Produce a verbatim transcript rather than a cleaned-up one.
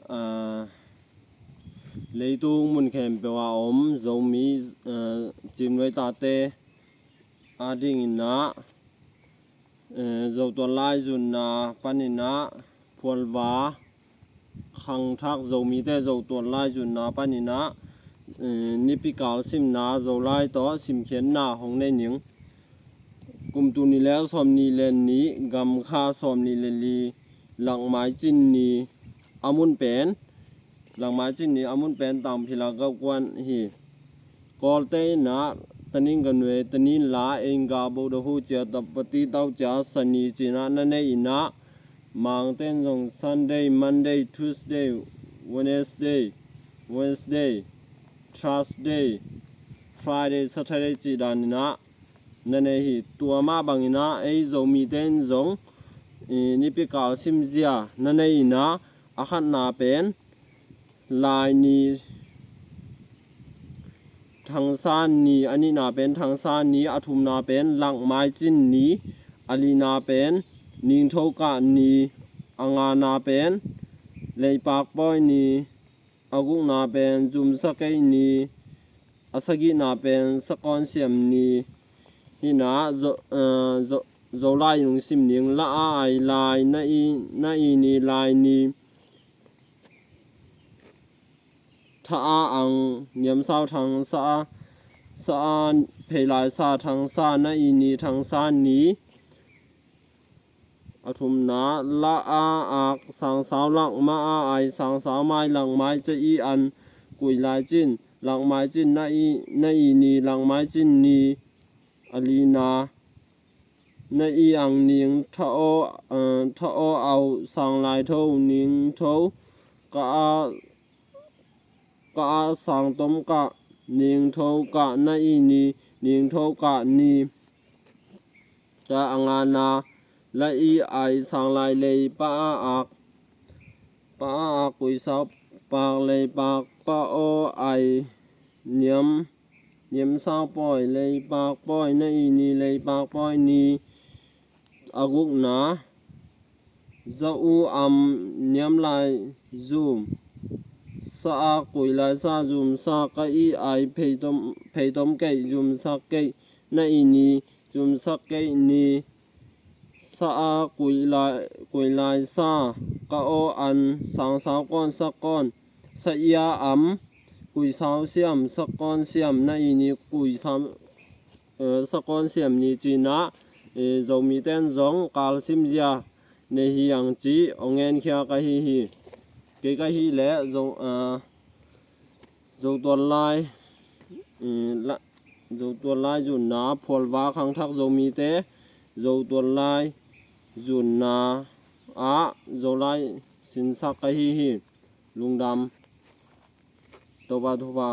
Aa, leitung mun khempeuh a om Zomi, aa, Cimnuai tate a dingin ah, aa, Zotuallai zunna panin ah phualva khangthak Zomite Zotuallai zunna panin ah, aa, nipikal simna Zolai tawh simkhiatna hong nei ning. Kum tul nih le sawmnih le nih, gamkha sawmnih le li, lakmaicin ni a mun pen, lakmaicin ni a mun pen Tangphila Gaukuan hi. Kawlte in ah Tanin Ganue, Tanin La, Einga Bodahu cia, Tapati Tau cia, Sani ci-in ah na nei in ah, Mangte in zong Sunday, Monday, Tuesday, Wednesday, Wednesday, Thursday, Friday, Saturday cih danin ah na nei hi. Tua mah bangin ah ei Zomite in zong, i, nipikal simzia na nei in ah, a khatna pen Laini, Thangsa ni, a nihna pen Thangsa ni, a thumna pen lakmaicin ni, a lina pen ningthokah ni, a ngana pen leipakpawi ni, a gukna pen zumsakei ni, a sagihna pen sakawnsiam ni. Hi in ah Zo, aa, Zo, Zolai lungsim ning. La a ai lai, na i, na i ni lai ni, tha a ang niamsau Thangsa, sa a pheilaisa Thangsa, na i ni Thangsa ni. A thumna, la a ak sangsau lak, ma a ai sangsau mai, lakmai ca i an kuilaicin, lakmaicin, na i, na i ni lakmaicin ni. A lina, na i ang ning tha aw, aa, tha aw au sanglaitho, ningtho, ka a, ka a sangtom kah, ningtho kah, na i ni ningtho kah ni. Tua a ngana, la i ai sanglai lei, pa a ak, pa a ak kuisau pak, leipak, pa aw ai niam, niamsau pawi, leipak pawi, na i ni leipak pawi ni. A gukna, za u am niamlai zum, sa a kuilaisa zumsa, ka i ai pheitom, pheitom keih, zumsak keih, na i ni zumsak keih ni. Sa a kuilai, kuilaisa, ka aw an sangsau kawn, sakawn, sa i a am kuisau siam, sakawnsiam, na i ni kuisau, aa, sakawnsiam ni ci-in ah, ee, Zomite in zong kalsimzia nei hi ang ci hong genkhia ka hi hi. Kei ka hih leh Zo, aa, Zotuallai, ee, la, Zotuallai zunna phualva khangthak Zomite, Zotuallai zunna ah Zolai sinsak ka hi hi. Lungdam. Topa thupha.